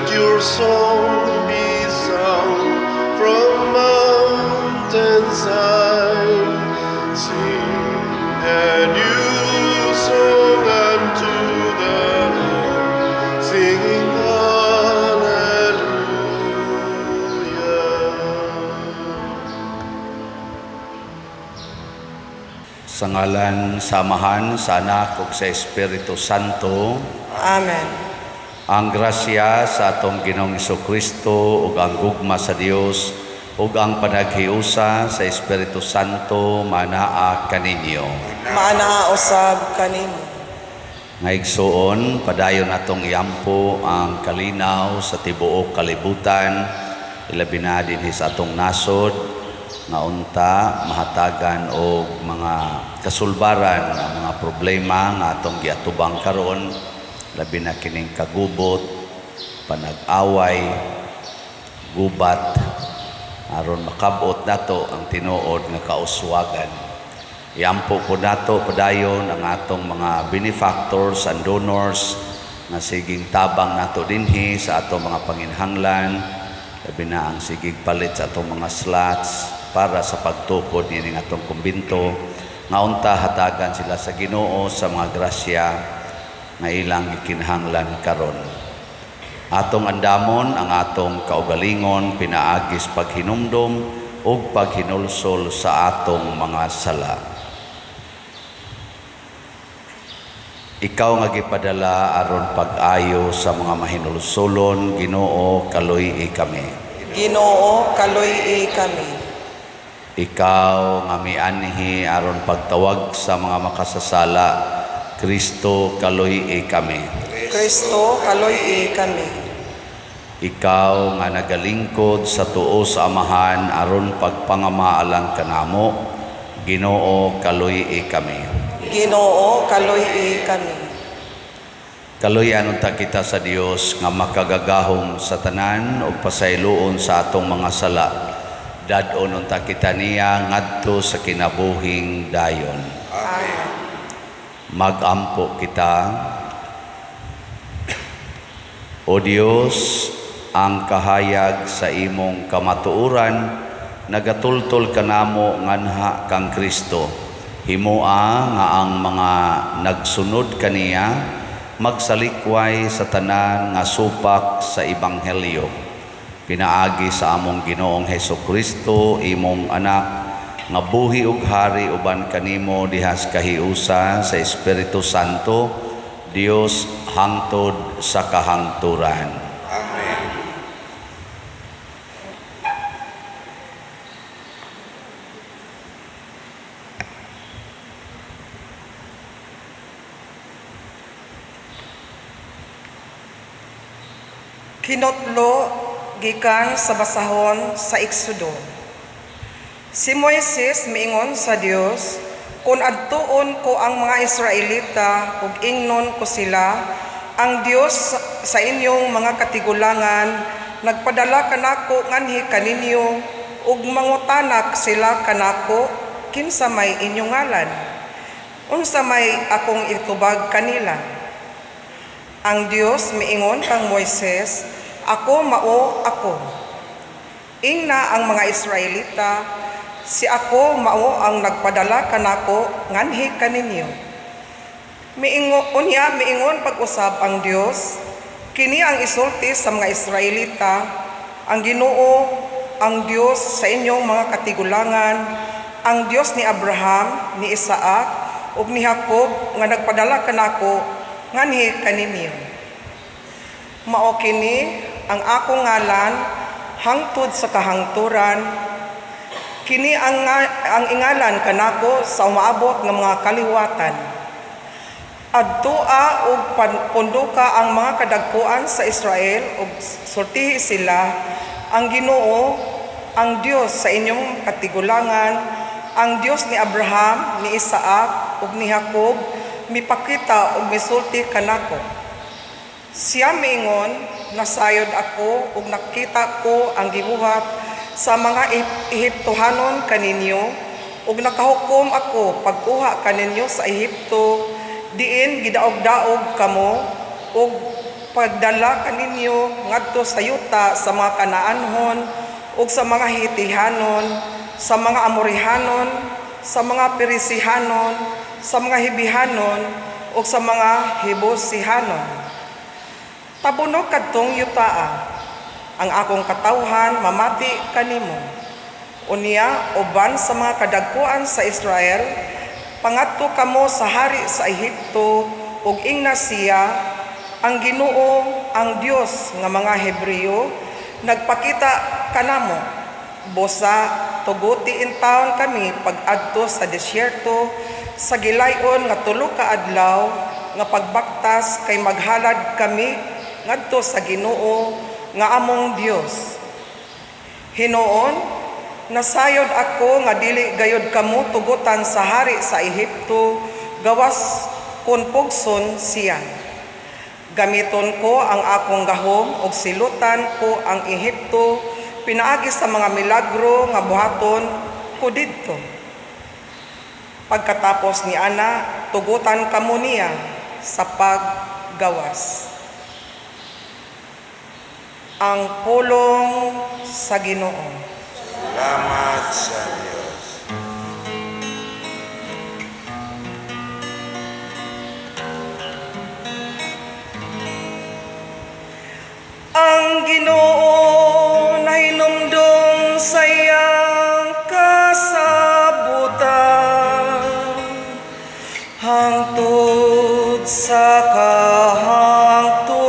Let your song be sung from mountains high. Sing a new song unto the Lord, singing Hallelujah. Sa ngalan sa Amahan, sa Anak ug sa Espiritu Santo. Amen. Ang grasya sa atong Ginoong Kristo ug ang gugma sa Dios ug ang panaghiusa sa Espiritu Santo manaa kaninyo. Maanaa usab kanimo. Nga igsuon, padayon natong iampo ang kalinaw sa tibuok kalibutan, ilabi na dinhi sa atong nasod, nga unta mahatagan og mga kasulbaran ang mga problema nga atong giatubang karon, labi na kining kagubot, panag-away, gubat, aron makabot nato ang tinuod nga kauswagan. Iampo po nato padayon ang atong mga benefactors and donors nga siging tabang nato dinhi sa atong mga panginhanglan, labi na ang sigig palit sa atong mga slots para sa pagtukod nining atong kumbinto, nga unta hatagan sila sa Ginoo sa mga grasya nga ilang gikinahanglan karon. Atong andamon ang atong kaugalingon pinaagis paghinumdom ug paghinulsol sa atong mga sala. Ikaw nga gipadala aron pag-ayo sa mga mahinulsolon, Ginoo, kaluy-i kami. Ginoo, kaluy-i kami. Ikaw nga mianhi aron pagtawag sa mga makasasala, Kristo, kaluy-i kami. Kristo, kaluy-i kami. Ikaw nga nagalingkod sa tuo sa Amahan aron pagpangamaalang kanamo, Ginoo, kaluy-i kami. Ginoo, kaluy-i kami. Kaluyan unta kita sa Dios nga makagagahom sa tanan ug pasayloon sa atong mga sala. Dad-on unta kita niya ngadto sa kinabuhing dayon. Amen. Magampo kita. O Dios, ang kahayag sa imong kamatuoran nagatultol kanamo nganha kang Kristo. Himoa nga ang mga nagsunod kaniya magsalikway sa tanan nga supak sa ebanghelyo. Pinaagi sa among Ginoong Hesus Kristo, imong anak, nga buhi ug hari uban kanimo dihas kahiusa sa Espiritu Santo, Dios hangtod sa kahangturan. Amen. Kinotlo gikan sa basahon sa Exodo. Si Moises miingon sa Dios, "Kun adtuon ko ang mga Israelita ug ingnon ko sila, ang Dios sa inyong mga katigulangan nagpadala kanako nganhi kaninyo, ug mangutanak sila kanako, kinsa may inyong ngalan? Unsa may akong itubag kanila?" Ang Dios miingon kang Moises, "Ako mao ako. Ingna ang mga Israelita, si ako mao ang nagpadala kanako nganhi kaninyo." Miingon unya miingon pag-usab ang Dios, "Kini ang isulti sa mga Israelita, ang Ginoo, ang Dios sa inyong mga katigulangan, ang Dios ni Abraham, ni Isaac ug ni Jacob nga nagpadala kanako nganhi kaninyo. Mao kini ang akong ngalan hangtod sa kahangturan. Kini ang ingalan kanako sa umaabot nga mga kaliwatan. Adtoa ug punduka ang mga kadagkuan sa Israel ug sultihi sila, ang Ginoo, ang Dios sa inyong katigulangan, ang Dios ni Abraham, ni Isaac ug ni Jacob mipakita ug misulti kanako. Siya miingon, nasayod ako ug nakita ko ang gibuhat sa mga Ehiptohanon kaninyo ug nakahukom ako pagkuha kaninyo sa Ehipto diin gidaog-daog kamo ug Pagdala kaninyo ngadto sa yuta sa mga Kanaanhon ug sa mga Hitihanon, sa mga Amorihanon, sa mga Perisihanon, sa mga Hibihanon ug sa mga Hibusihanon. Tabunog kadtong yutaa. Ang akong katawhan mamati kanimo. Unya, uban sa mga kadagkuan sa Israel, pangadto kamo sa hari sa Ehipto ug ingna siya, "Ang Ginoo, ang Dios nga mga Hebreo, nagpakita kanamo. Busa tuguti intawon kami pag-adto sa disyerto sa gilayon nga 3 ka adlaw nga pagbaktas kay maghalad kami ngadto sa Ginoo nga among Dios." Hinuon, nasayod ako nga dili gayod kamo tugutan sa hari sa Ehipto gawas kon pugson siya. Gamiton ko ang akong gahom ug silutan ko ang Ehipto pinaagi sa mga milagro nga buhaton ko didto. Pagkatapos ni ana, tugutan kamo niya sa paggawas. Ang pulong sa Ginoo. Salamat sa Diyos. Ang Ginoo nahinumdom sa iyang kasabutan hangtod sa kahangturan.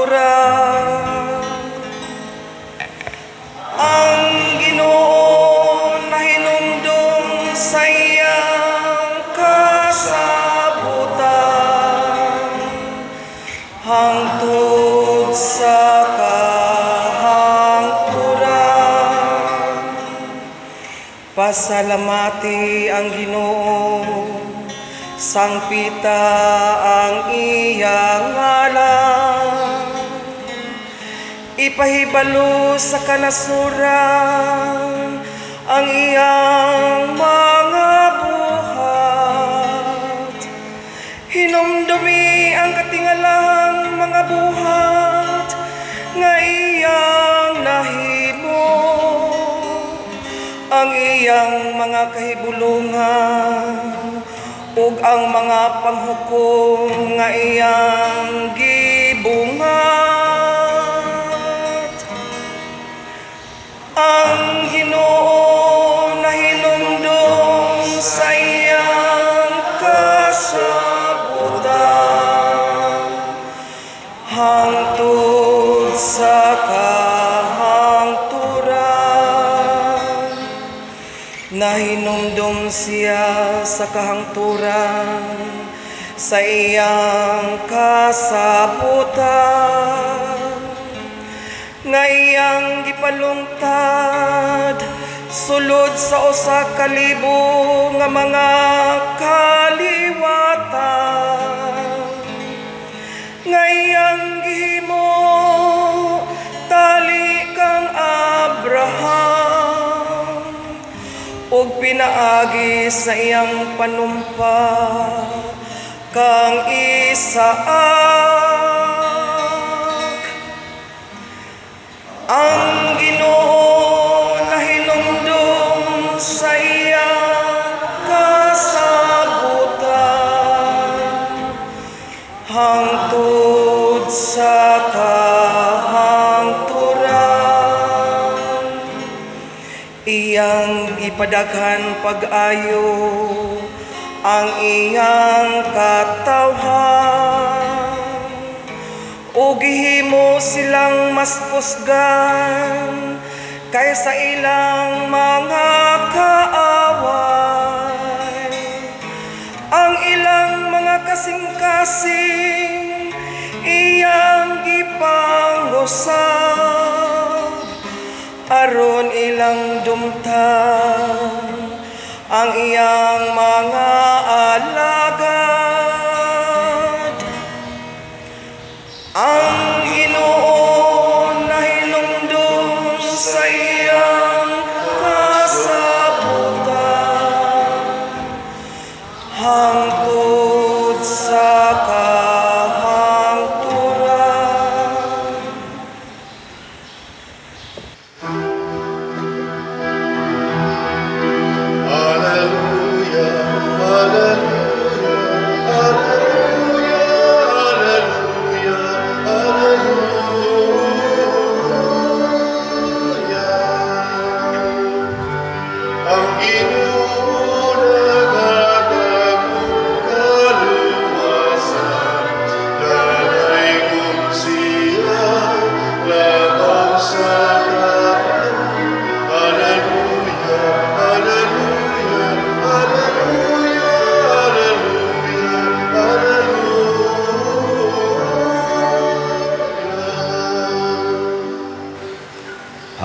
Ang Ginoo nahinumdom sa iyang kasabutan hangtod sa kahangturan. Pasalamati ang Ginoo, sangpita ang iyang ngalan. Ipahibalo sa kanasuran ang iyang mga buhat. Hinumdumi ang katingalahang mga buhat nga iyang nahimo, ang iyang mga kahibulungan ug ang mga panghukom nga iyang gibungat. Ang Ginoo nahinumdom sa iyang kasabutan hangtod sa kahangturan. Nahinumdom siya sa kahangturan sa iyang kasabutan nga iyang gipalungtad sulod sa 1,000 nga mga kaliwatan nga iyang gihimo tali kang Abraham ug pinaagi sa iyang panumpa kang Isaac. Ang Ginoo nahinumdom sa iyang kasabutan hangtod sa kahangturan. Iyang gipadaghan pag-ayo ang iyang katawhan ug gihimo silang mas pusgan kaysa ilang mga kaaway. Ang ilang mga kasing-kasing iyang gipangusab aron ilang dumtan ang iyang mga alagad. Ang Ginoo nahinumdom sa iyang kasabutan hangtod sa kahangturan.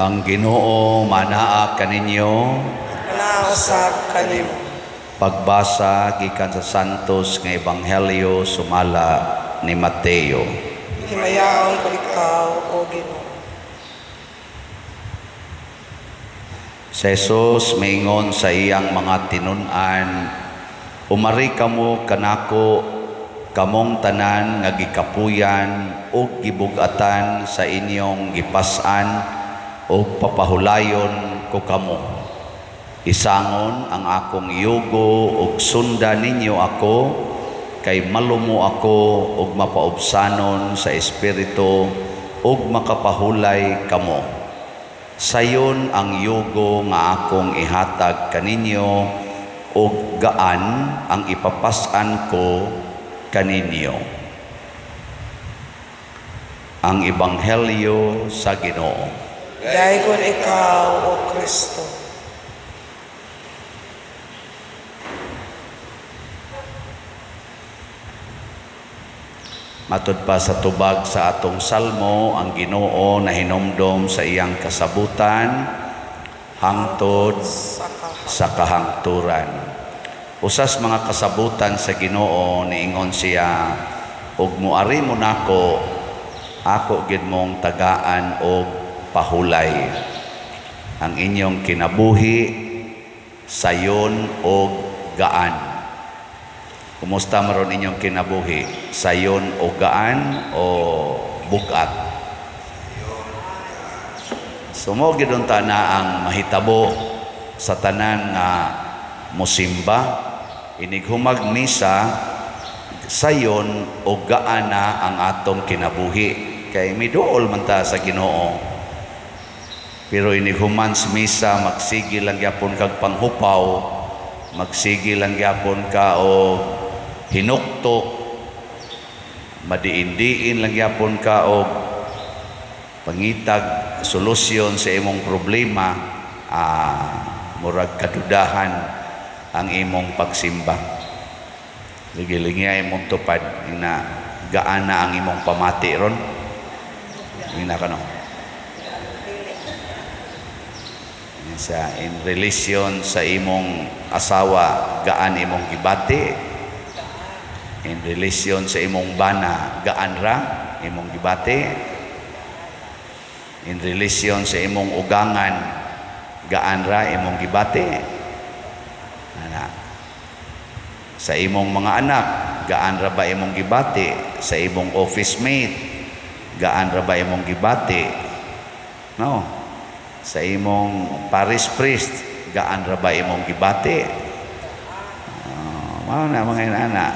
Ang Ginoo manaa kaninyo. Manaa usab kanimo. Pagbasa gikan sa Santos nga Ebanghelyo sumala ni Mateo. Himayaon ko ikaw, O Ginoo. Si Jesus miingon sa iyang mga tinun-an, "Umari kamo kanako, kamong tanan nga gikapuyan ug gibug-atan sa inyong gipas-an, ug papahulayon ko kamo. Isangon ang akong yugo ug sunda ninyo ako, kay malumo ako ug mapaubsanon sa espiritu, ug makapahulay kamo. Sayon ang yugo nga akong ihatag kaninyo, ug gaan ang ipapas-an ko kaninyo." Ang Ebanghelyo sa Ginoo. Daygon ikaw, O Kristo. Matud pa sa tubag sa atong salmo, ang Ginoo nahinomdom sa iyang kasabutan hangtod Sa sa kahangturan. Usas mga kasabutan sa Ginoo, niingon siya, "Ug moari mo nako, ako gid mong tagaan og pahulay." Ang inyong kinabuhi sayon og gaan. Kumusta maron inyong kinabuhi? Sayon o gaan o bugat? So mo gid unta na ang mahitabo sa tanan nga mosimba, inig humag misa, sayon o gaan na ang atong kinabuhi, kay miduol man ta sa Ginoo. Pero inig human sa misa, magsige lang gyapon kag panghupaw, magsige lang gyapon ka og hinuktok, madiin-diin lang gyapon ka og pangitag solusyon sa imong problema, murag kadudahan ang imong pagsimba. Ligi-lingi imong tupad na gaan na ang imong pamati ron. Ina ka no. Sa in relation sa imong asawa, gaan imong gibati. In relation sa imong bana, gaan ra imong gibati. In relation sa imong ugangan, gaan ra imong gibati. Ana. Sa imong mga anak, gaan ra ba imong gibati? Sa imong office mate, gaan ra ba imong gibati? No. Sa imong parish priest, gaan ra ba imong gibati? Mao na mga inana.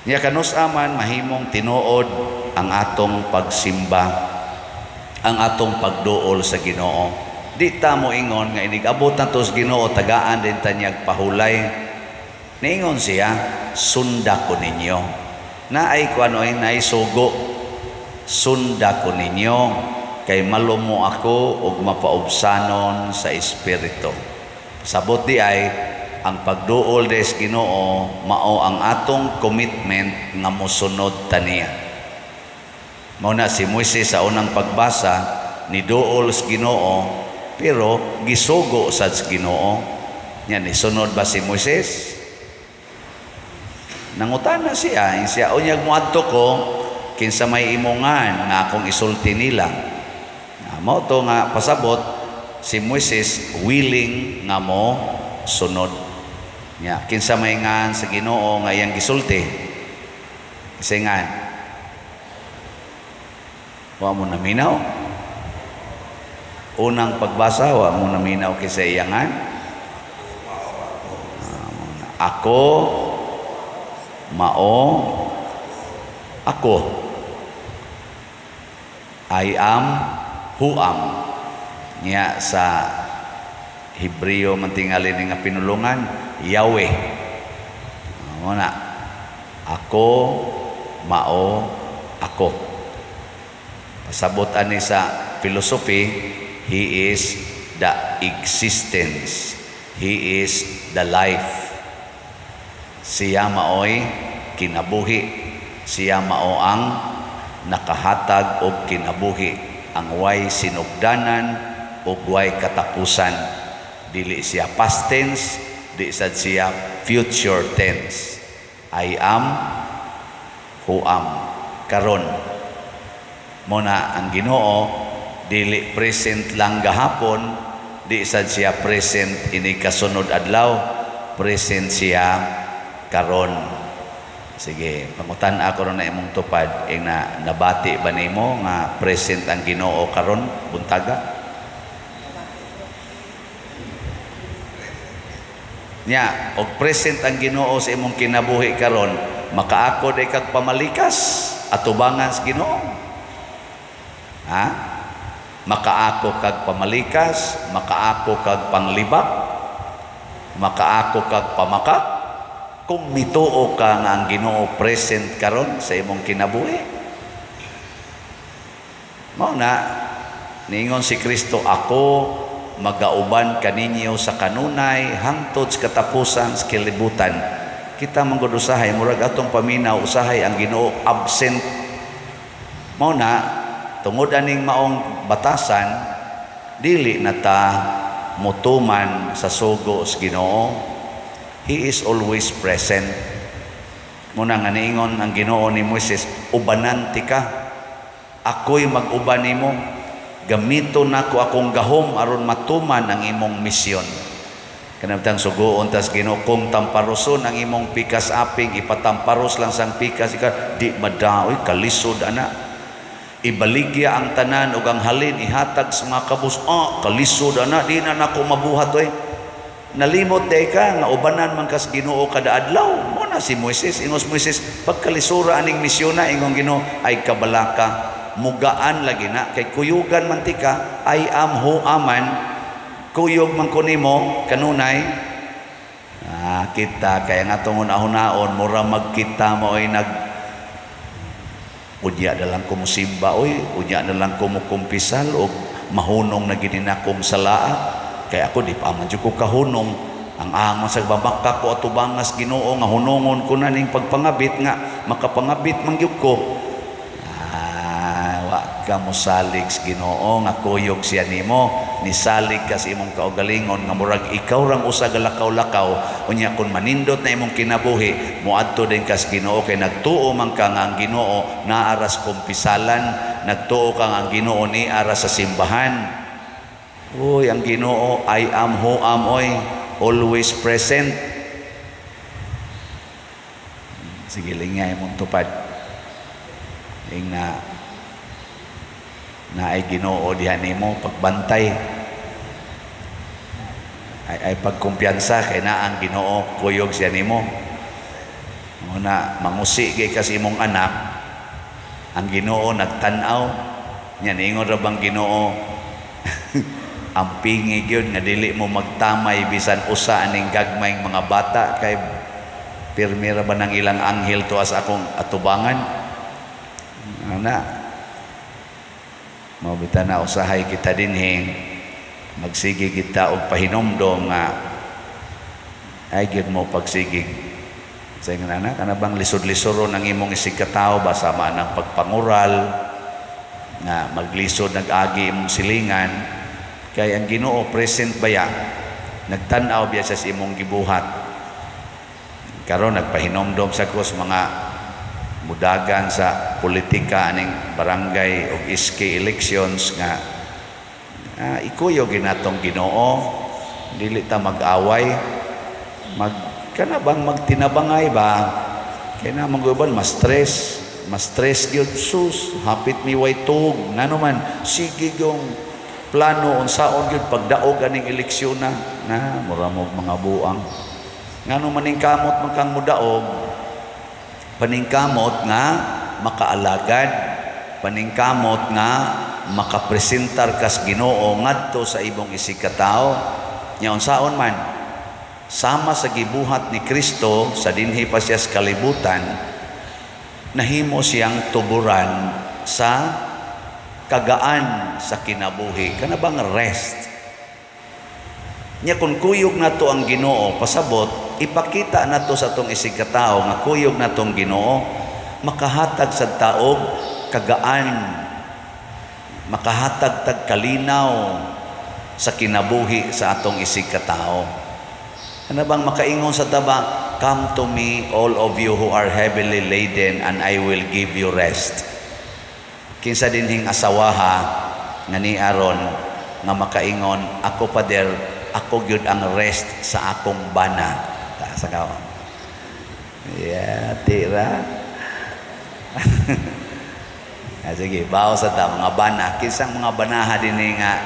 Nya kanus aman mahimong tinuod ang atong pagsimba, ang atong pagduol sa Ginoo. Di ta mo ingon nga inig-abot na to sa Ginoo, tagaan din ta niyag pahulay. Niingon siya, "Sunda ko ninyo." Naay kuan oy, naay sugo. "Sunda ko ninyo kay malumo ako ug mapaubsanon sa espiritu." Sabot di ay ang pagduol des Ginoo mao ang atong commitment nga mosunod ta niya. Mao na si Moises sa unang pagbasa niduol sa Ginoo, pero gisugo sad sa Ginoo. Nya nisunod ba si Moises? Nangutana siya, siya, "Unyag moadto ko, kinsa may imongan nga akong isulti nila?" Mao to nga pasabot si Moises willing nga mo sunod. Nya kinsa may ngan sa Ginoo nga iyang gisulti? Kinsa ngan? Wa mo naminaw. Unang pagbasa wa mo naminaw kinsa iyang ngan. Ako mao ako. I am who am. Nya sa Hebreo man tingali ni nga pinulungan, Yahweh. Mao na, ako mao ako. Pasabot ani sa philosophy, he is the existence. He is the life. Siya maoy kinabuhi. Siya mao ang nakahatag og kinabuhi, ang way sinugdanan ug way katapusan. Dili siya past tense, di sad siya future tense. I am who am karon. Mao na ang Ginoo dili present lang gahapon, di sad siya present ini kasunod adlaw, present siya karon. Sige, pangutan ako ron na imong tupad, ing na nabati ba nimo nga present ang Ginoo karon buntaga? Nya, og present ang Ginoo sa imong kinabuhi karon, makaako day kag pamalikas atubangan sa Ginoo. Ha? Makaako kag pamalikas, makaako kag panglibak, makaako kag pamakak, kung mituo ka nga ang Ginoo present karon sa imong kinabuhi. Mao na niingon si Kristo, ako magauban kaninyo sa kanunay hangtod sa katapusan sa kalibutan. Kita man gud usahay murag atong paminaw usahay ang Ginoo absent. Mao na tungod aning maong batasan, dili na ta mutuman sa sugo sa Ginoo. He is always present. Muna nga niingon ang Ginoo ni Moises, ubanan ti ka, ako'y mag-uban nimo, gamiton nako akong gahom aron matuman ang imong misyon. Kanabtang sugoon tas Ginoo, kung tamparoson ang imong pikas aping, ipatamparos lang sang pikas ika, di madaoy kalisod ana. Ibaligya ang tanan ug ang halin ihatag sa mga kabus, kalisod ana, di na nako mabuhat oy. Nalimot day ka nga ubanan man kas Ginoo kada adlaw. Mo na si Moises, ingos Moises, pagkalisura aning misyona, ingong Ginoo, ay kabalaka, mugaan lagi na kay kuyugan man tika, I am who aman, kuyog man ko nimo kanunay. Kita kaya nga tungod ahunahon mura magkita mo ay nag unya na lang ko musimba oy, unya na lang ko mukumpisal og mahunong na gini na akong salaa. Kaya ako di pa man jud ko kahunong. Ang angon sa babaka ko atubangas Ginoo nga hunongon ko na ning pagpangabit nga makapangabit man gyud ko. Wa ka mosalig sa Ginoo nga kuyog siya nimo, nisalig ka sa imong kaugalingon nga murag ikaw rang usa galakaw-lakaw. Unya kun manindot na imong kinabuhi, moadto din ka sa Ginoo kay nagtuo man ka nga ang Ginoo naaras kumpisalan, nagtuo ka nga ang Ginoo ni aras sa simbahan. Uy, ang Ginoo, I am who am, oy, always present. Sige, lingay mong tupad. Ing na naay Ginoo diha nimo pagbantay. Ay pagkumpiyansa kay naa ang Ginoo kuyog siya nimo. Muna mangusi kay kas imong anak, ang Ginoo nagtan-aw. Nya niingon ra bang Ginoo? Ang pingi gyud nga dili mo magtamay bisan usa aning gagmayng mga bata kay pirmi ra ba nang ilang anghel tuas akong atubangan. Ana, mao bitaw na usahay kita dinhi magsige kita og pahinomdom nga ay gyud mo pagsigig sa ingon ana kana bang lisod-lisoron ang imong isig katawo ba sama nang pagpangural nga maglisod nag-agi imong silingan kay ang Ginoo present baya, nagtan-aw biya sa imong gibuhat. Karon nagpahinomdom sa ko sa mga mudagan sa politika aning barangay og SK elections nga ikuyog ginatong Ginoo, dili ta mag-away, mag kana bang magtinabangay ba kay na manguban mas stress gyud, sus hapit mi way tuog ngano man sige gyung plano unsaon gyud pagdaog aning eleksyon na na mura mo mga buang ngano maningkamot man kang mudaog, paningkamot nga makaalagad, paningkamot nga makapresentar kas Ginoo ngadto sa imong isig katawo. Nya unsaon man sama sa gibuhat ni Kristo sa dinhi pa siya sa kalibutan, nahimo siyang tuburan sa kagaan sa kinabuhi, kana bang rest. Nya kung kuyog nato ang Ginoo, pasabot ipakita nato sa atong isig katawo nga kuyog natong Ginoo, makahatag sa taog kagaan, makahatag tag kalinaw sa kinabuhi sa atong isig katao. Ano bang makaingon sa taba, "Come to me, all of you who are heavily laden, and I will give you rest." Kinsa dinhing asawaha nga ni aron nga makaingon, "Ako, pader, ako gyud ang rest sa akong bana"? Taas ka. Yeah, tira. Ah, sige, bawo sa ta mga bana. Kinsang mga banaha dinhi nga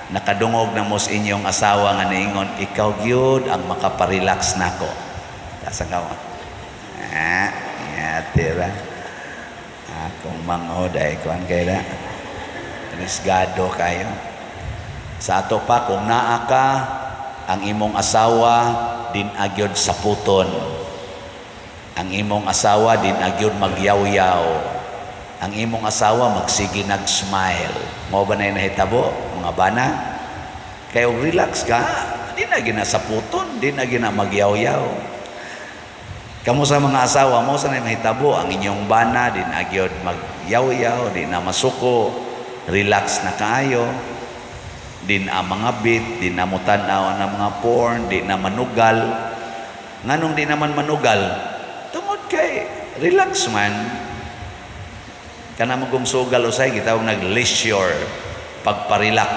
nakadungog na mo sa inyong asawa nga niingon, "Ikaw gyud ang makaparelax nako"? Taas ka. Ah, yeah, tira. Akong manghod ay kuan kay na. Risgado kayo. Sa ato pa, kung naa ka, ang imong asawa din agyod saputon. Ang imong asawa din agyod magyawyaw. Ang imong asawa magsige nag-smile. Mao ba na nahitabo, mga bana? Kay og relax ka, di na ginasaputon, di na gina magyawyaw. Kamo sa mga asawa mo sa mahitabo, ang inyong bana di na gyud magyawyaw, di na masuko, relax na kaayo. Di na mga bit, di na mo tan-aw ang mga porn, di na manugal. Nganong di naman manugal? Tungod kay relax man. Kana mo kung sugal usay gitawag nag leisure, pagpa-relax.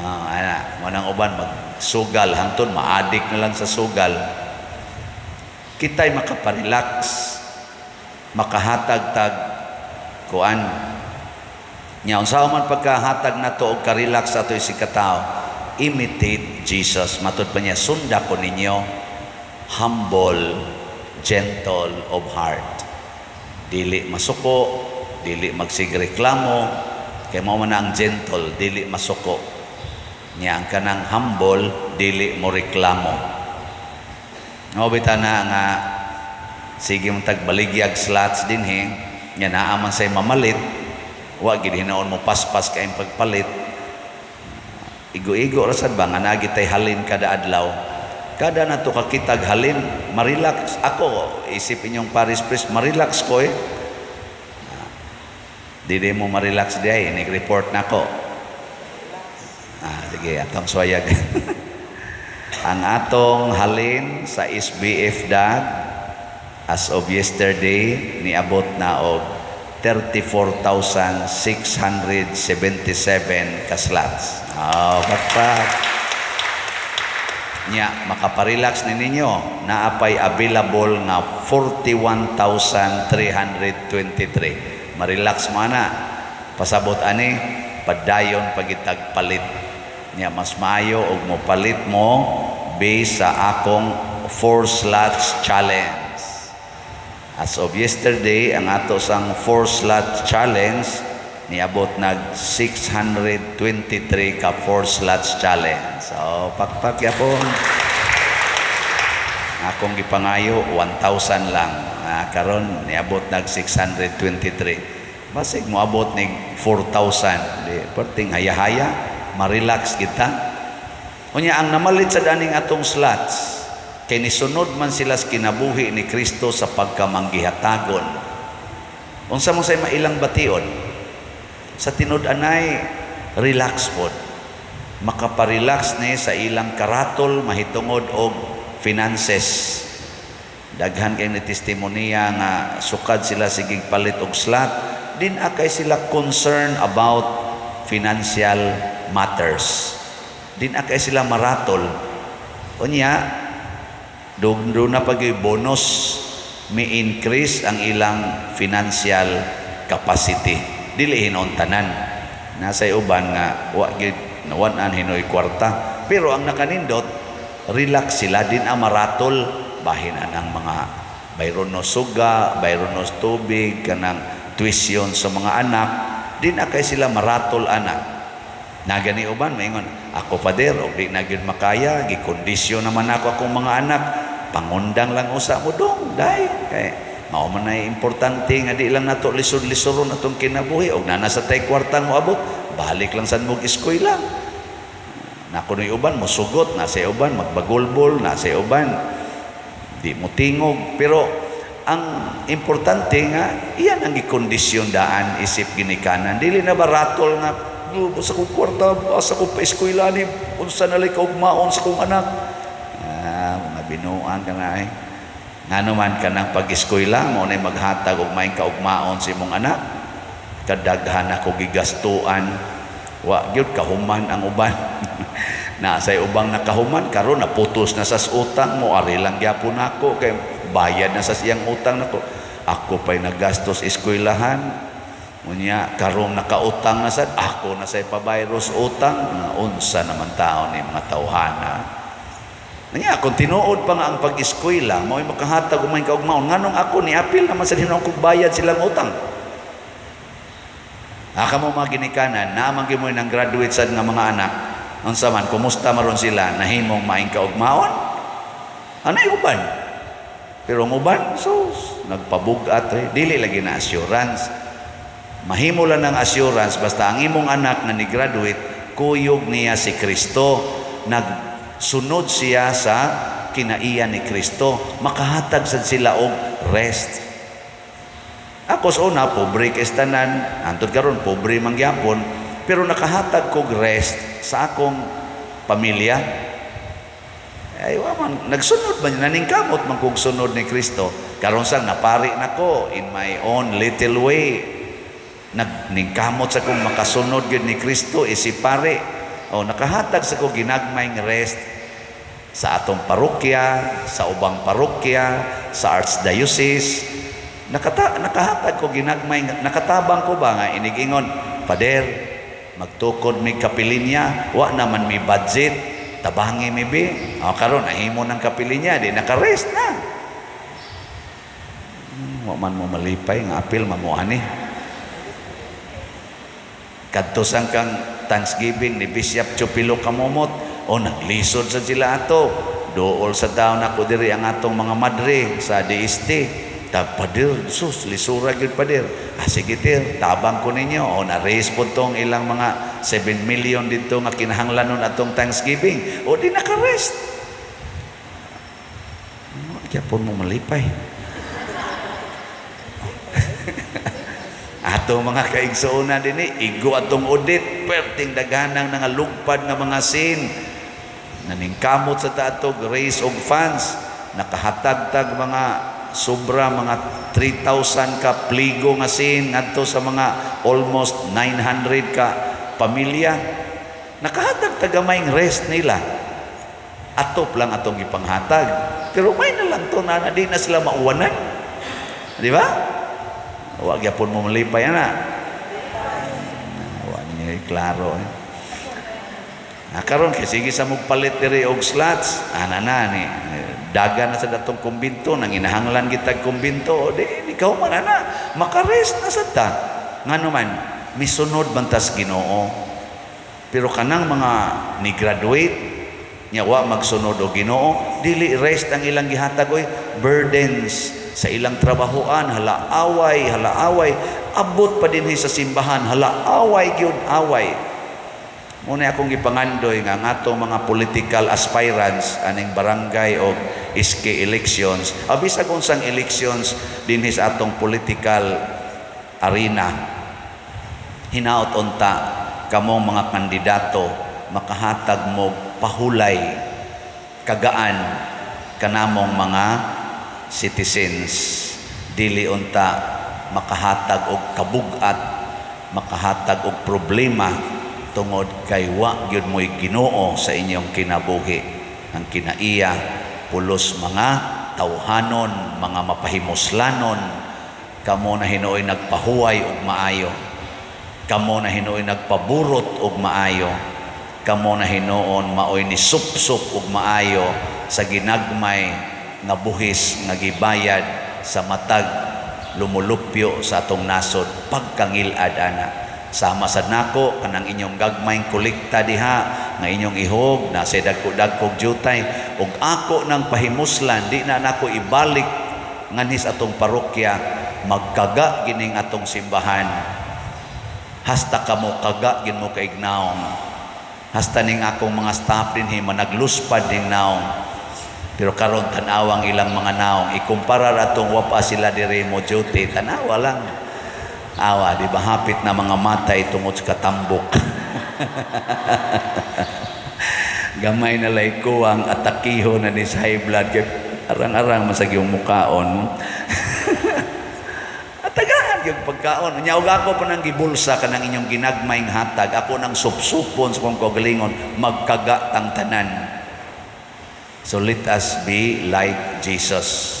Ah, ana, mo nang uban magsugal hangtod maadik na lang sa sugal. Kita'y makaparelax, makahatag tag kuan. Nya unsa man pagkahatag nato og ka-relax ato isig katao, imitate Jesus. Matud pa niya, "Sunda ko ninyo, humble, gentle of heart." Dili masuko, dili magsigreklamo, kay mao man ang gentle, dili masuko. Nya ang kanang humble, dili mo reklamo. Mao bitaw na nga sige mo tagbaligyag slots dinhi, nya naa man say mamalit, wa gid hinuon mo paspas kay pagpalit. Igo-igo ra sad ba nga naa gitay halin kada adlaw. Kada nato kakitag halin, marelax ako, isip inyong parish priest, marelax ko eh. Dili mo marelax diay, inig-report na ko. Ah, sige, atong swayag. Ang atong halin sa SBF DAG as of yesterday niabot na og 34,677 ka slots. Oh, pakpak. Nya makaparelax ni ninyo, naa pay available nga 41,323. Marelax mo ana. Pasabot ani padayon pagitag palit. Nya mas maayo og mo palit mo based sa akong 4 slots challenge. As of yesterday, ang ato sang 4 slot challenge niabot nag 623 ka 4 slots challenge. So, pakpak yapon. Akong gipangayo 1,000 lang. Ah, karon niabot nag 623. Basig moabot nig 4,000. Di perting haya-haya, ma-relax kita. Unya ang namalit sa daning atong slots, kay nisunod man sila sa kinabuhi ni Kristo sa pagkamanggihatagon. Unsa mo say mailang bation? Sa tinud-anay, relax pod. Makaparelax ni sa ilang karatol mahitungod og finances. Daghan kay ni testimonya nga sukad sila sigig palit og slot, din akay sila concern about financial matters. Din akay sila maratol. Unya, doon na pag bonus, may increase ang ilang financial capacity. Dili hinuon tanan. Nasa uban nga wa gyud nawan-an hinoy kwarta. Pero ang nakanindot, relax sila din ang maratol bahin anang mga bayron no suga, bayron no tubig, kanang tuition sa mga anak, din akay sila maratol anak. Nagani uban maingon, "Ako, pader, og di na gyud makaya, gikondisyon naman ako akong mga anak, pangundang lang usa mo dong, dai." Kay mao man ay importante nga di lang nato lisod-lisoron atong kinabuhi og naa sa tay kwartang moabot, balik lang sad mo eskwela. Na kunoy uban mosugot, na sa uban magbagulbol, na sa uban di mo tingog, pero Ang importante nga iyan ang gikondisyon daan isip ginikanan. Dili na ba ratol nga sa kong kwarta, asa ko pa eskwela ni, unsa na lay kaugmaon sa kong anak. Ah, mga binuang ka na eh. Ngano man kanang pag-eskwela mo na maghatag og maayong kaugmaon sa imong anak. Kadaghan ako gigastuan, wa gyud kahuman ang uban. Na say ubang nakahuman karon, naputos na sa utang mo, ari lang gyapon nako kay bayad na sa siyang utang nako. Ako pa'y nagastos eskwelahan. Unya karong nakautang na sad ako, na say pabayros utang. Na unsa naman taon ni mga tawhana. Nya kung tinuod pa nga ang pag-eskwela mao'y makahatag og maayong kaugmaon, nganong ako ni apil naman sa hinuon kog bayad silang utang? Aka mo mga ginikanan, naman gyud mo ng graduate sad nga mga anak, unsa man, kumusta maron sila, nahimong maayong kaugmaon? Anay uban? Pero ang uban, sus, nagpabugat eh. Dili lagi na assurance. Mahimo lang ng assurance basta ang imong anak nga ni-graduate, kuyog niya si Kristo, nagsunod siya sa kinaiya ni Kristo, makahatag sad sila og rest. Ako sa una, pobre kay tanan, hantod karon pobre man gyapon, pero nakahatag kog rest sa akong pamilya. Ay, wa man, nagsunod man, naningkamot man kog sunod ni Kristo. Karon sang napari nako in my own little way. Nagningkamot sa kong makasunod gyud ni Kristo isip pare. O nakahatag sa kog ginagmay nga rest sa atong parokya, sa ubang parokya, sa archdiocese. Nakahatag ko ginagmay, nakatabang ko ba nga inigingon, "Pader, magtukod mi kapilinya, wa naman mi budget, tabangi mi bi." O karon nahimo ng kapilinya, di naka-rest na. Wa man mo malipay nga apil man mo ani. Kadto sang kang Thanksgiving ni Bishop Chupilo Camomot, o naglisod sa sila ato. Dool sa taon ako diri ang atong mga madre sa DST. Ta pader, sus, lisura gyud, pader. Ah, sige tir, tabang ko ninyo. O na-raise po tong ilang mga 7 million dito nga kinahanglanon atong Thanksgiving. O di naka-rest. Kaya po mo malipay. Atong mga kaigsuonan dinhi, igo atong audit, perting daghanang nangalugpad nga mga sin. Naningkamot sa ta atog raise og funds, nakahatagtag mga sobra mga 3,000 ka pligo nga sin ngadto sa mga almost 900 ka pamilya. Nakahatag tagamayng rest nila. Atop lang atong gipanghatag. Pero may na lang to na di na sila mauwanan. Di ba? Wa gyapon mo malipay ana. Wa niya klaro eh. Ah, karon kay sige sa magpalit diri og slots, ana na ni. Daga na sa datong kumbinto, nang inahanglan gitag kumbinto, o di ikaw man ana, makarest na sa ta. Ngano man, misunod man tas Ginoo. Pero kanang mga ni-graduate, nya wa magsunod og Ginoo, dili rest ang ilang gihatag oy, burdens sa ilang trabahoan, hala away, hala away, abot pa dinhi sa simbahan, hala away gyud away. Muna akong gipangandoy nga ang atong mga political aspirants aning barangay o SK elections, bisag unsang elections dinhi sa atong political arena, hinaot unta kamong mga kandidato makahatag mo pahulay kagaan kanamong mga citizens, dili unta makahatag og kabug-at, makahatag og problema tungod kay wa gyud mo'y Ginoo sa inyong kinabuhi. Ang kinaiya pulos mga tawhanon, mga mapahimuslanon. Kamo na hinuoy nagpahuway og maayo, kamo na hinuoy nagpaburot og maayo, kamo na hinuon maoy ni supsup og maayo sa ginagmay nga buhis nga gibayad sa matag lumulupyo sa atong nasod pagkangilad ana. Sama sad nako kanang inyong gagmayng kolekta diha nga inyong ihog na sa dagko-dagkog jutay ug ako nang pahimuslan di na nako ibalik nganhis atong parokya, magkaga gining atong simbahan hasta kamo kaga gin mo kaignaong, hasta ning akong mga staff dinhi managluspad ning naong. Pero karon tan-awang ilang mga naong, ikumpara ratong wa pa sila diri mo duty, tanawa lang. Awa, di ba, hapit na mga matay tungod sa katambok. Gamay na lay kuwang atakiho na ni sa high blood kay arang-arang masag yung mukaon. Atagaan yung pagkaon. Nya og ako pa nang gibulsa kanang inyong ginagmayng hatag, ako nang supsupon sa kong kaugalingon, magkaga tang tanan. So let us be like Jesus.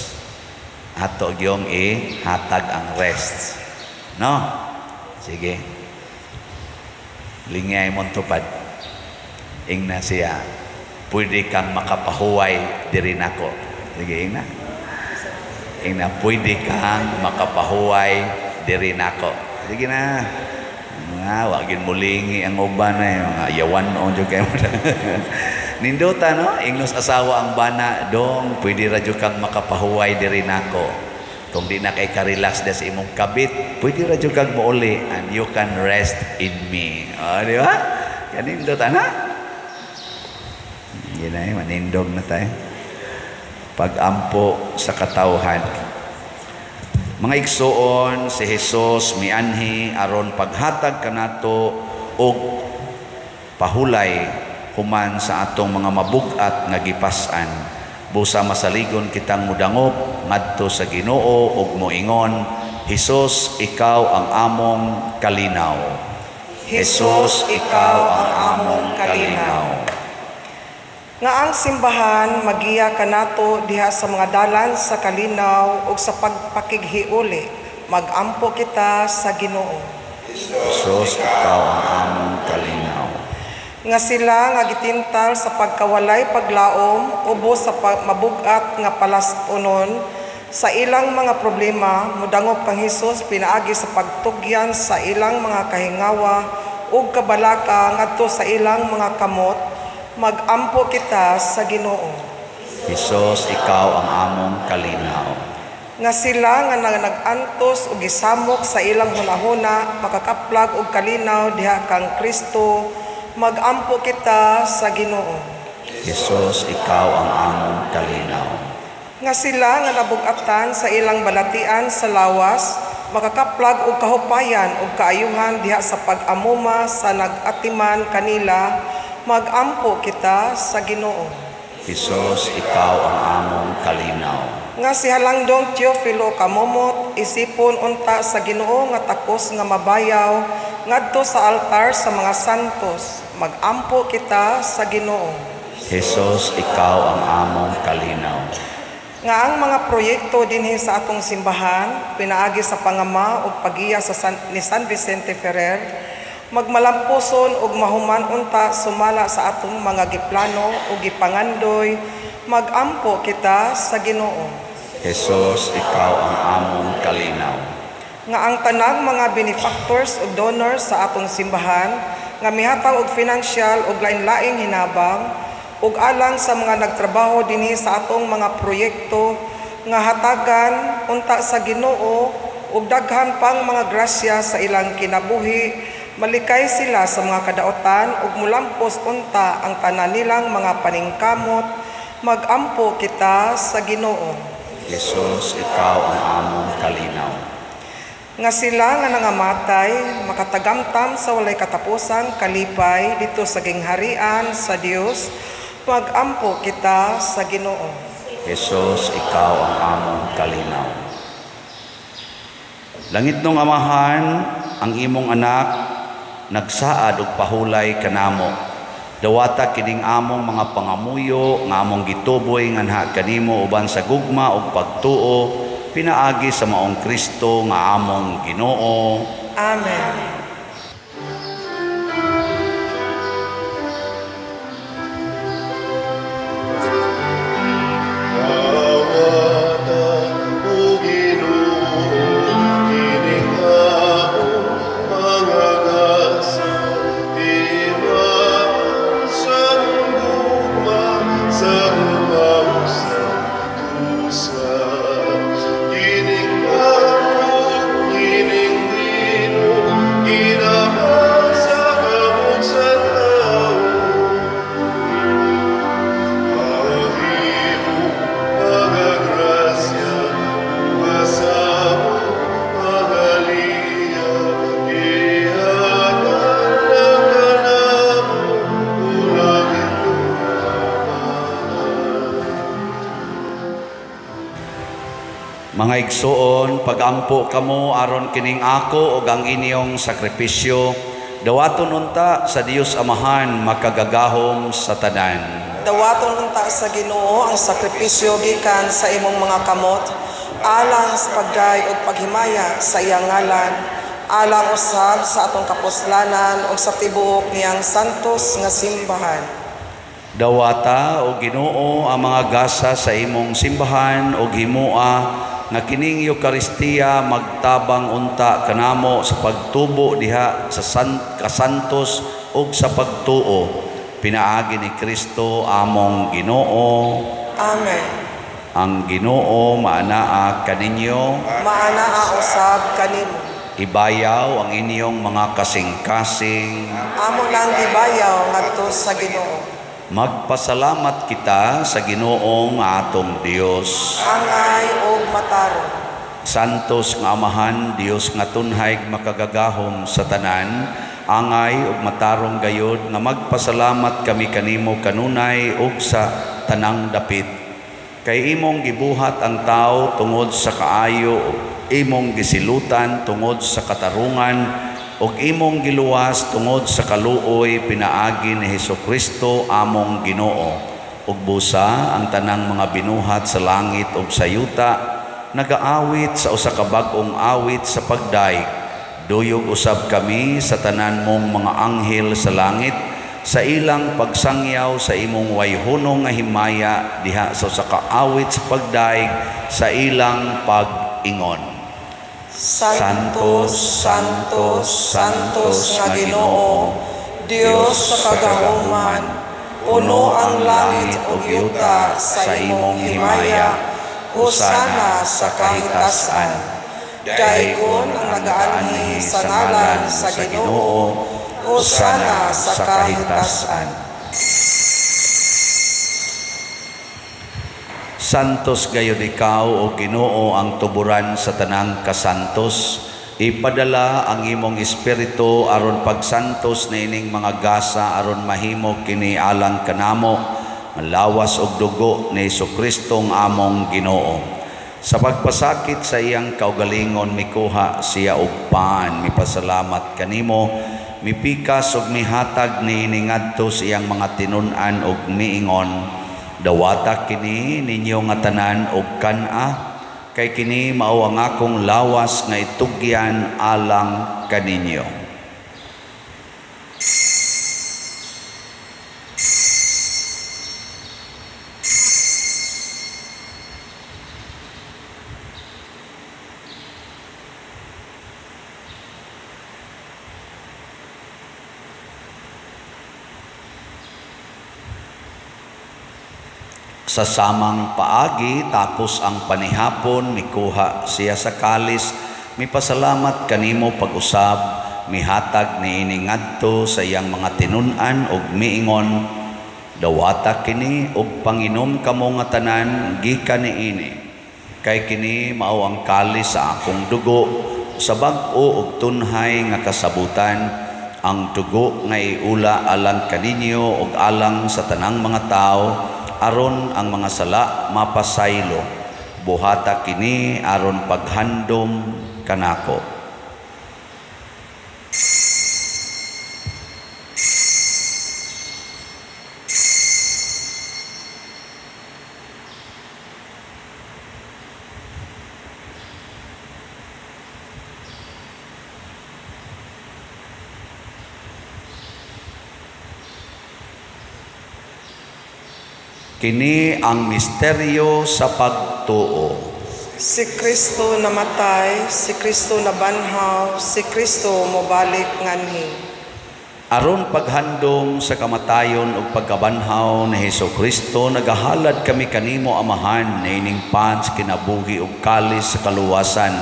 Ato gyong ihatag ang rest. No? Sige. Lingay mong tupad. Ingna siya. Pwede kang makapahuway diri nako. Sige, ingna. Ingna, pwede kang makapahuway diri nako. Sige na. Nga, wagin mulingi ang uban na eh. Mga yawan on jud kayo. Nindota, no? Ingnos asawa ang bana, dong, pwede ra jud kang makapahuway diri nako. Kung di na kay ka-relax sa imong kabit, pwede ra jud kang mouli and you can rest in me. O, di ba? Kanindot, ana? Hindi na eh, manindog na tayo. Pag-ampo sa katawhan. Mga igsuon, si Jesus mianhi aron paghatag kanato og pahulay human sa atong mga mabug-at nga gipas-an. Busa masaligon kitang mudangop ngadto sa Ginoo ug moingon, "Hesus, ikaw ang among kalinaw." Hesus, ikaw ang among kalinaw. Nga ang simbahan magiya kanato diha sa mga dalan sa kalinaw ug sa pagpakighiuli, magampo kita sa Ginoo. Hesus, ikaw ang among kalinaw. Nga sila nga gitintal sa pagkawalay paglaom ubos sa mabug-at nga palas-unon sa ilang mga problema, mudangop kang Hesus pinaagi sa pagtugyan sa ilang mga kahingawa ug kabalaka ngadto sa ilang mga kamot, magampo kita sa Ginoo. Hesus, ikaw ang among kalinaw. Nga sila nga nag-antos og gisamok sa ilang hunahuna makakaplag og kalinaw diha kang Kristo, magampo kita sa Ginoo. Hesus, ikaw ang among kalinaw. Nga sila nga nabug-atan sa ilang balatian sa lawas makakaplag og kahupayan ug kaayuhan diha sa pag-amuma sa nag-atiman kanila, magampo kita sa Ginoo. Hesus, ikaw ang among kalinaw. Nga si Halangdong Teofilo Camomot isipon unta sa Ginoo nga takos nga mabayaw ngadto sa altar sa mga santos, magampo kita sa Ginoo. Hesus, ikaw ang among kalinaw. Nga ang mga proyekto dinhi sa atong simbahan pinaagi sa pangama ug pagiya sa ni San Vicente Ferrer magmalampuson ug mahuman unta sumala sa atong mga giplano ug gipangandoy, magampo kita sa Ginoo. Hesus, ikaw ang among kalinaw. Nga ang tanang mga benefactors ug donors sa atong simbahan nga mihatag og financial ug lain-laing hinabang ug alang sa mga nagtrabaho dinhi sa atong mga proyekto nga hatagan unta sa Ginoo ug daghan pang mga grasya sa ilang kinabuhi, malikay sila sa mga kadaotan ug mulampos unta ang tanan nilang mga paningkamot, magampo kita sa Ginoo. Hesus, ikaw ang among kalinaw. Nga sila nga nangamatay makatagamtam sa walay katapusang kalipay dito sa gingharian sa Dios, magampo kita sa Ginoo. Hesus, ikaw ang among kalinaw. Langit nong Amahan, ang imong anak nagsaad og pahulay kanamo. Dawata kining among mga pangamuyo nga among gituboy nganha kanimo uban sa gugma ug pagtuo pinaagi sa maong Kristo nga among Ginoo. Amen. Awata, O Ginoo, kining among mga gasa, timaan sa gugma sa sa tusa. Kining among, kining lino, Mga igsoon, pagampo kamo aron kining ako ug ang inyong sakripisyo dawaton unta sa Dios Amahan makagagahom sa tanan. Dawaton unta sa Ginoo ang sakripisyo gikan sa imong mga kamot alang sa pagday ug paghimaya sa iyang ngalan, alang usab sa atong kapuslanan ug sa tibuok niyang santos nga simbahan. Dawata o Ginoo ang mga gasa sa imong simbahan ug himoa nga kining Eukaristiya magtabang unta kanamo sa pagtubo diha sa kasantos ug sa pagtuo pinaagi ni Kristo among Ginoo. Amen. Ang Ginoo maanaa kaninyo. Maanaa usab kanimo. Ibayaw ang inyong mga kasing-kasing. Amo nang gibayaw ngadto sa Ginoo. Magpasalamat kita sa Ginoong atong Dios. Angay og matarong. Santos nga Amahan, Dios nga tunhay makagagahom sa tanan, angay ug matarong gayod nga magpasalamat kami kanimo kanunay ug sa tanang dapit. Kay imong gibuhat ang tao tungod sa kaayo, imong gisilutan tungod sa katarungan, ug imong giluwas tungod sa kaluoy pinaagi ni Hesukristo among Ginoo. Ug busa ang tanang mga binuhat sa langit ug sa yuta nagaawit sa usa ka bag-ong awit sa pagdayeg. Duyog usab kami sa tanan mong mga anghel sa langit sa ilang pagsangyaw sa imong wayhunong nga himaya diha sa usa ka awit sa pagdayeg sa ilang pag-ingon. Santos, Santos, Santos nga Ginoo, Dios sa kagahuman, puno ang langit ug yuta sa imong himaya. Hosana sa kahitasan. Daygon ang nagaanhi sa ngalan sa Ginoo. Hosana sa kahitasan. Santos gayud ikaw o Ginoo ang tuburan sa tanang kasantos. Ipadala ang imong espiritu aron pagsantos niining mga gasa aron mahimo kini alang kanamo lawas ug dugo ni Hesus-Kristong among Ginoo. Sa pagpasakit sa iyang kaugalingon mikuha siya og pan, mipasalamat kanimo, mipikas ug mihatag niini ngadto sa iyang mga tinun-an ug miingon: "Dawata kini ninyo nga tanan og kan-a, kay kini mao ang akong lawas nga itugyan alang kaninyo." Sa samang paagi, tapos ang panihapon, mikuha siya sa kalis, mipasalamat kanimo pag-usab, mihatag niini ngadto sa iyang mga tinun-an ug miingon: "Dawata kini ug panginom kamo nga tanan gikan niini, kay kini mao ang kalis sa akong dugo sa bag-o ug tunhay nga kasabutan, ang dugo nga iula alang kaninyo ug alang sa tanang mga tawo aron ang mga sala mapasaylo. Buhata kini aron paghandom kanako." Kini ang misteryo sa pagtuo. Si Kristo namatay, si Kristo nabanhaw, si Kristo mobalik nganhi. Aron paghandom sa kamatayon ug pagkabanhaw ni Hesukristo, nagahalad kami kanimo, Amahan, niining pan sa kinabuhi ug kalis sa kaluwasan.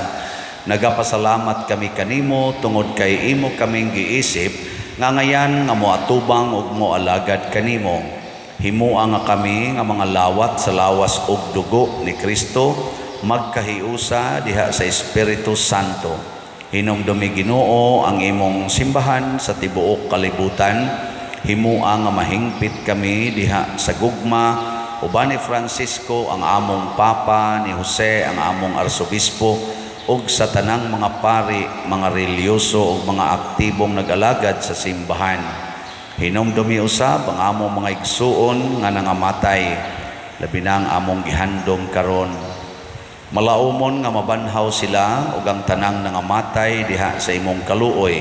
Nagapasalamat kami kanimo tungod kay imo kaming giisip nga ngayan nga moatubang ug moalagad kanimo. Himoa nga kami nga mga lawat sa lawas ug dugo ni Kristo magkahiusa diha sa Espiritu Santo. Hinumdumi, Ginoo, ang imong simbahan sa tibuok kalibutan. Himoa nga mahingpit kami diha sa gugma uban ni Francisco ang among Papa, ni Jose ang among Arsobispo, ug sa tanang mga pari, mga relihiyoso ug mga aktibong nag-alagad sa simbahan. Hinumdumi usab ang among mga igsuon nga nangamatay, labi na ang among gihandom karon. Malaumon nga mabanhaw sila ug ang tanang nangamatay diha sa imong kaluoy.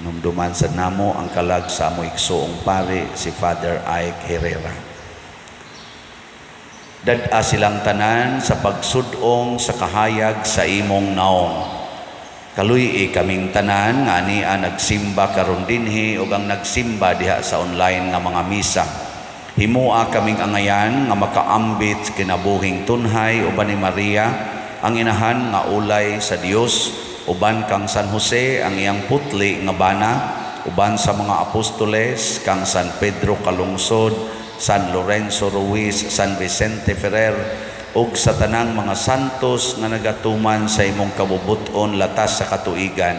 Numduman sa namo ang kalag sa among igsuong pari, si Father Ike Herrera. Dad-a silang tanan sa pagsudong sa kahayag sa imong naong. Kaluy-i kaming tanan nga ania nagsimba karon dinhi ug ang nagsimba diha sa online nga mga misa. Himoa kaming angayan nga makaambit sa kinabuhing tunhay uban ni Maria, ang inahan nga ulay sa Dios, uban kang San Jose, ang iyang putli nga bana, uban sa mga apostoles, kang San Pedro Calungsod, San Lorenzo Ruiz, San Vicente Ferrer, ug sa tanang mga santos nga nagatuman sa imong kabubut-on latas sa katuigan.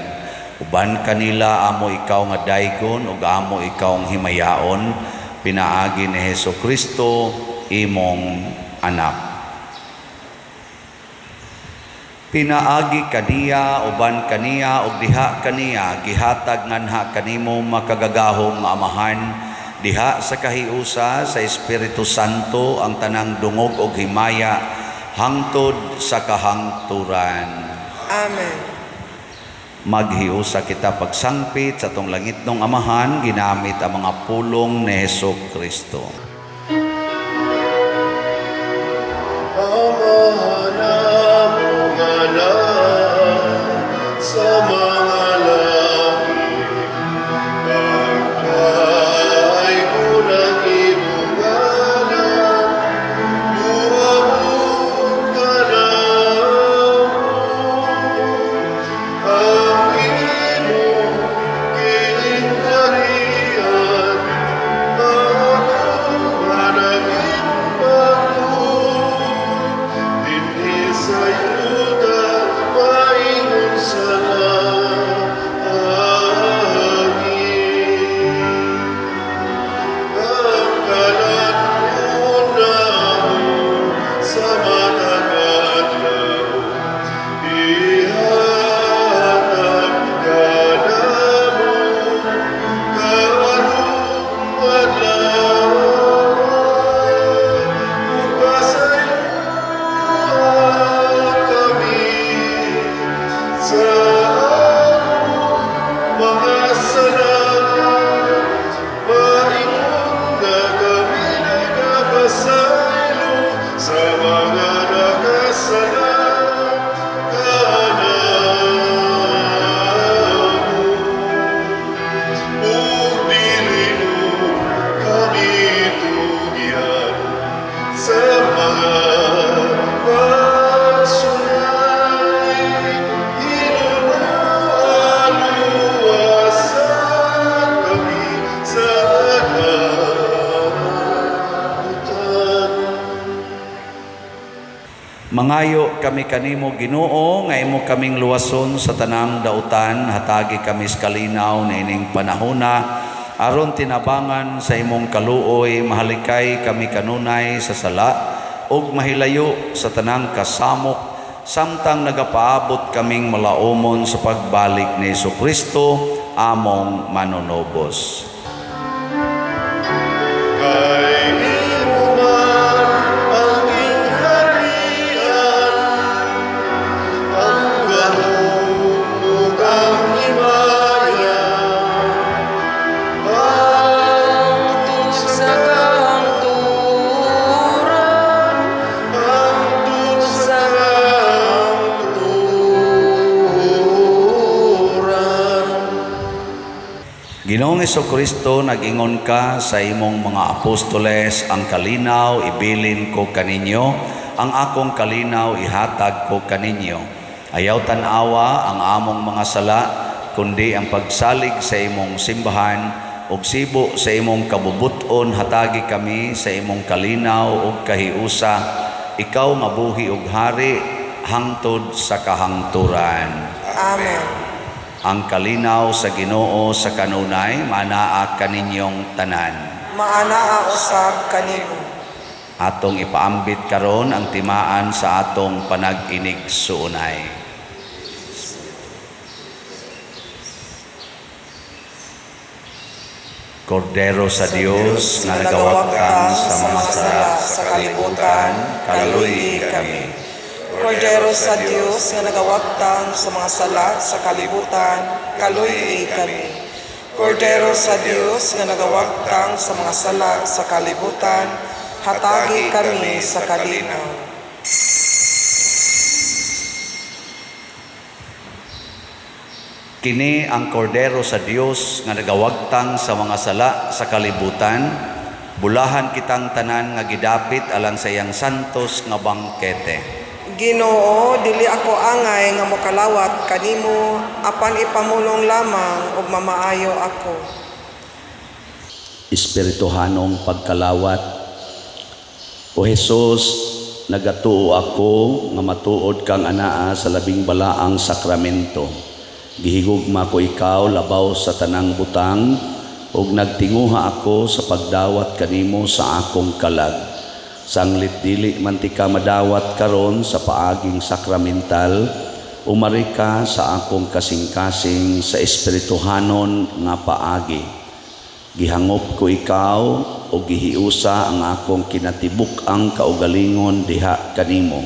Uban kanila amo ikaw nga daygon ug amo ikaw ang himayaon, pinaagi ni Hesu Kristo, imong anak. Pinaagi kaniya, uban kaniya, ug diha kaniya, gihatag nganha kanimo, makagagahom nga Amahan, diha sa kahiusa sa Espiritu Santo, ang tanang dungog ug himaya hangtod sa kahangturan. Amen. Maghiusa kita pagsangpit sa atong langitnong Amahan ginamit ang mga pulong ni Hesu Kristo. Amahan namo nga naa sa mga langit, pagdaygon ang imong ngalan, muabot kanamo ang imong gingharian, matuman ang imong pagtuo, dinhi sa yuta maingon sa langit. Ang kalan-on namo sa matag adlaw, ihatag kanamo karong adlaw, ug pasayloa kami sa among mga sala, maingon nga kami nagapasaylo sa mga nakasala kanamo. Ug dili mo kami tugyan sa mga pagsulay, hinunoa luwasa kami sa kalautan. Mangayo kami kanimo, Ginoo, nga imo kaming luwason sa tanang dautan. Hatagi kami sa kalinaw niining panahona, aron tinabangan sa imong kaluoy mahalikay kami kanunay sa sala ug mahilayo sa tanang kasamok, samtang nagapaabot kaming malaumon sa pagbalik ni Hesus Kristo, among manunubos. Kay imo man ang gingharian, ang gahom ug ang himaya, hangtod sa kahangturan, hangtod sa kahangturan. Ginoong Kristo, nag-ingon ka sa imong mga apostoles, "Ang kalinaw ibilin ko kaninyo, ang akong kalinaw ihatag ko kaninyo." Ayaw tan-awa ang among mga sala, kundi ang pagsalig sa imong simbahan, ug sibo sa imong kabubut-on hatagi kami sa imong kalinaw ug kahiusa. Ikaw nga buhi ug hari hangtod sa kahangturan. Amen. Ang kalinaw sa Ginoo sa kanunay manaa kaninyong tanan. Maanaa usab kanimo. Atong ipaambit karon ang timaan sa atong panag-inigsuonay. Kordero sa Dios nga nagawagtang sa mga sala sa kalibutan, kaluy kami. Kordero sa Dios nga nagawagtang sa mga sala sa kalibutan, kaluy kami. Kordero sa Dios nga nagawagtang sa mga sala sa kalibutan, hatagi kami sa kalinaw. Kini ang kordero sa Dios nga nagawagtang sa mga sala sa kalibutan. Bulahan kitang tanan nga gidapit alang sa iyang santos nga bangkete. Ginoo, dili ako angay nga mokalawat kanimo, apan ipamulong lamang ug mamaayo ako. Espirituhanong pagkalawat. O Hesus, nagatuo ako nga matuod kang anaa sa labing balaang sakramento. Gihigugma ko ikaw labaw sa tanang butang ug nagtinguha ako sa pagdawat kanimo sa akong kalag. Sanglit dili man tika madawat karon sa paaging sakramental, umari ka sa akong kasing-kasing sa espirituhanon nga paagi. Gihangop ko ikaw o gihiusa ang akong kinatibuk-ang kaugalingon diha kanimo.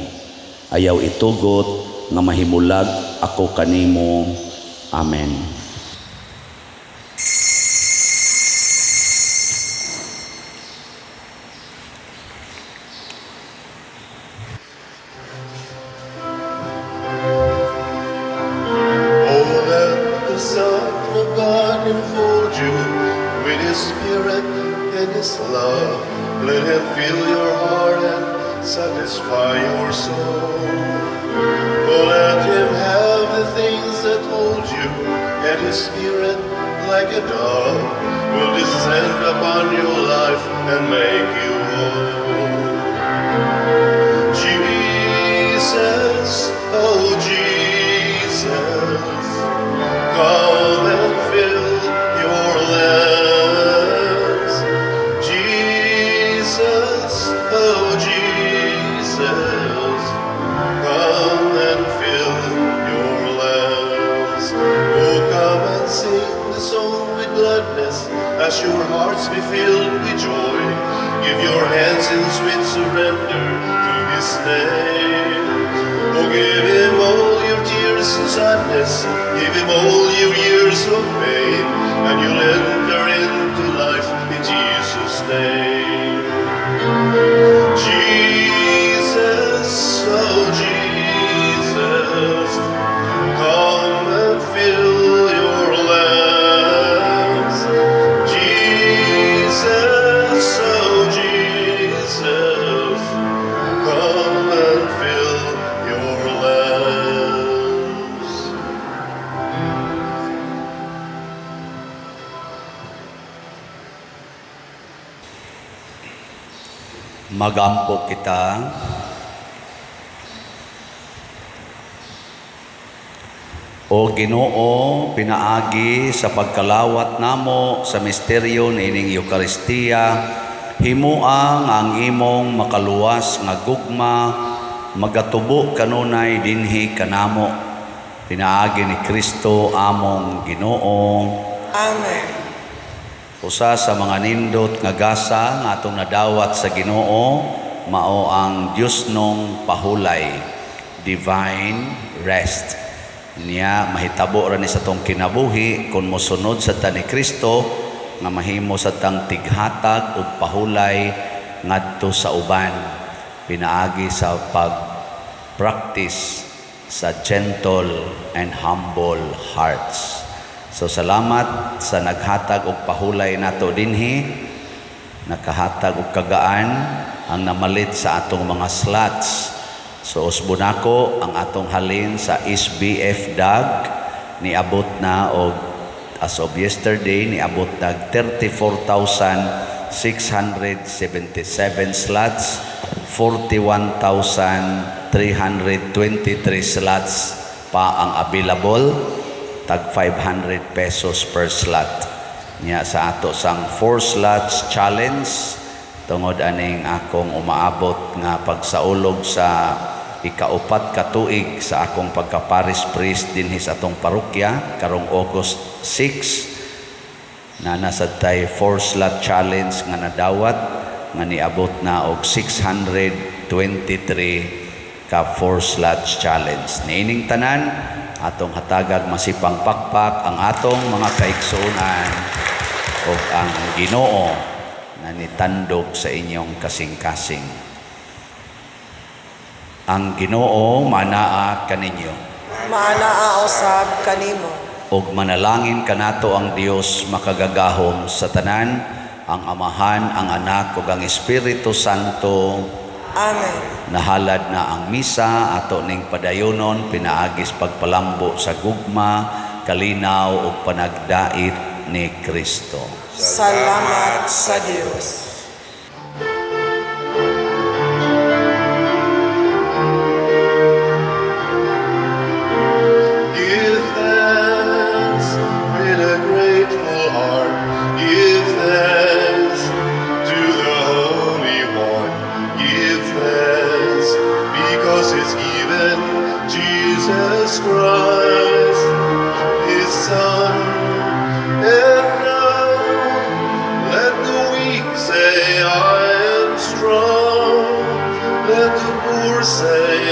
Ayaw itugot nga mahimulag ako kanimo. Amen. Oh, let the Son of God enfold you with His Spirit and His love. Let Him fill your heart and satisfy your soul. Oh, let Him have the things that hold you, and His Spirit, like a dove, will descend upon your life and make you whole. Jesus, oh Jesus, come and fill your lands. Jesus, oh Jesus, come and fill your lands. Oh, come and sing the song with gladness as your hearts be filled with joy. Give your hands in sweet surrender to His name. Oh, give Him all your tears and sadness. Give Him all your years of pain, and you'll enter into life in Jesus' name. Jesus, oh Jesus, come and fill your lands. Jesus, oh Jesus, come and fill your lands. Magampo kita. O Ginoo, pinaagi sa pagkalawat namo sa misteryo niining Eukaristiya, himua nga ang imong makaluwas nga gugma magatubo kanunay dinhi kanamo. Pinaagi ni Kristo among Ginoo. Amen. Usa sa mga nindot nga gasa nga atong nadawat sa Ginoo mao ang Diosnong pahulay, divine rest. Niya mahitabo ra ni sa atong kinabuhi kung mosunod sa ta ni Kristo nga mahimo sa tang tighatag ug pahulay ngadto sa uban pinaagi sa pag-practice sa gentle and humble hearts. So salamat sa naghatag og pahulay nato dinhi, nakahatag og kagaan ang namalit sa atong mga slots. So usbon nako ang atong halin sa SBF DAG niabot na og as of yesterday niabot nag 34,677 slots, 41,323 slots pa ang available, tag 500 pesos per slot. Nya sa ato sang four slots challenge, tungod aning akong umaabot nga pagsaulog sa ikaupat ka tuig sa akong pagka-parish priest dinhi sa atong parokya karong August 6, na nasad tay four slot challenge nga nadawat nga niabot na og 623 ka four slots challenge. Niining tanan, atong hatagag masipang pakpak ang atong mga kaigsuonan ug ang Ginoo na nitandog sa inyong kasing-kasing. Ang Ginoo manaa kaninyo. Maanaa usab kanimo. Ug manalangin kanato ang Dios makagagahom sa tanan, ang Amahan, ang Anak ug ang Espiritu Santo. Amen. Nahalad na ang misa, ato ning padayonon pinaagis pagpalambo sa gugma, kalinaw ug panagdait ni Kristo. Salamat sa Dios. Give thanks with a grateful heart. Give thanks to the Holy One. Give thanks because it's given Jesus Christ, His Son. And now let the weak say, "I am strong." Let the poor say,